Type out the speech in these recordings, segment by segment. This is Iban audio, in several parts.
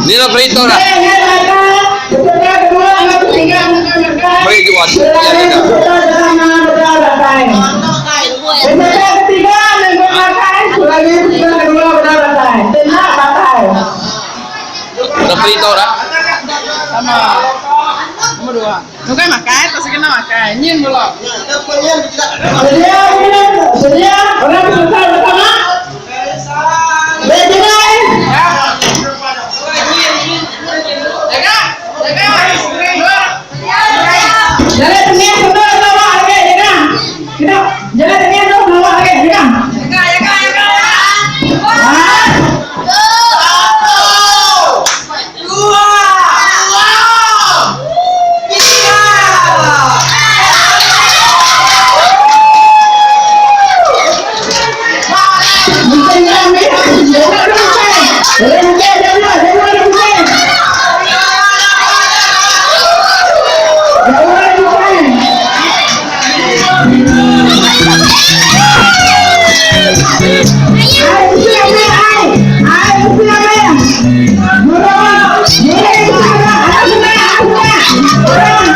Ni lah perintah dah. Beri ke buat. Ya, ya. Dah perintah dah. Sama. Nombor dua. Nukai makai, tak sekena makai. Nyin pula. Sedia, sedia. Orang peserta pertama. Berjenai. Jaga, jaga. Dua. Jalan tengah sebelah bawa lagi, jaga. Kita jalan tengah tu bawa lagi, jaga. Jaga, jaga, jaga. Ah. Mungkin kami, jangan lupa. Boleh buka, jangan, jangan lupa. Jangan lupa. Ai, mesti ambil ai. Ai, mesti ambil. Murah. Murah, murah. Aku nak, aku nak. Murah.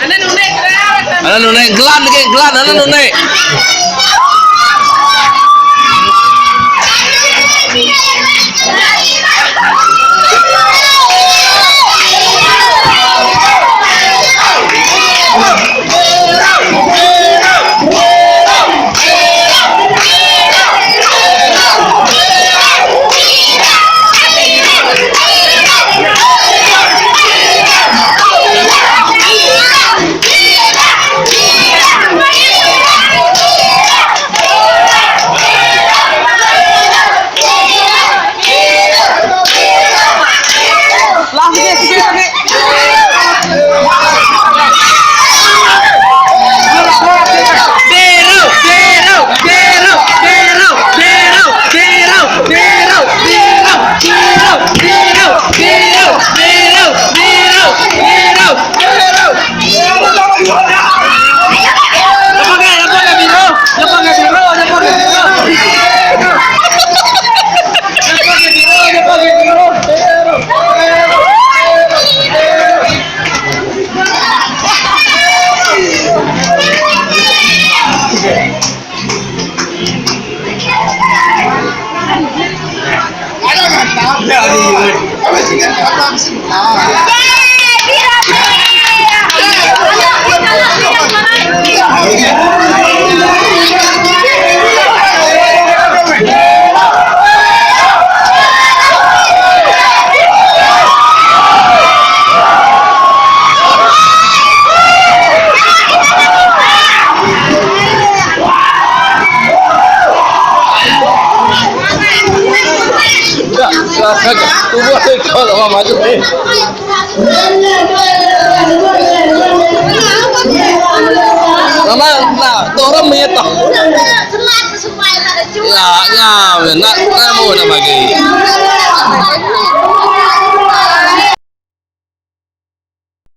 Anda nunik dah. Ana nunik gelan lagi, gelan ana nunik. Nama na tu orang meh tu. Ya, ngam na na mo na bagi.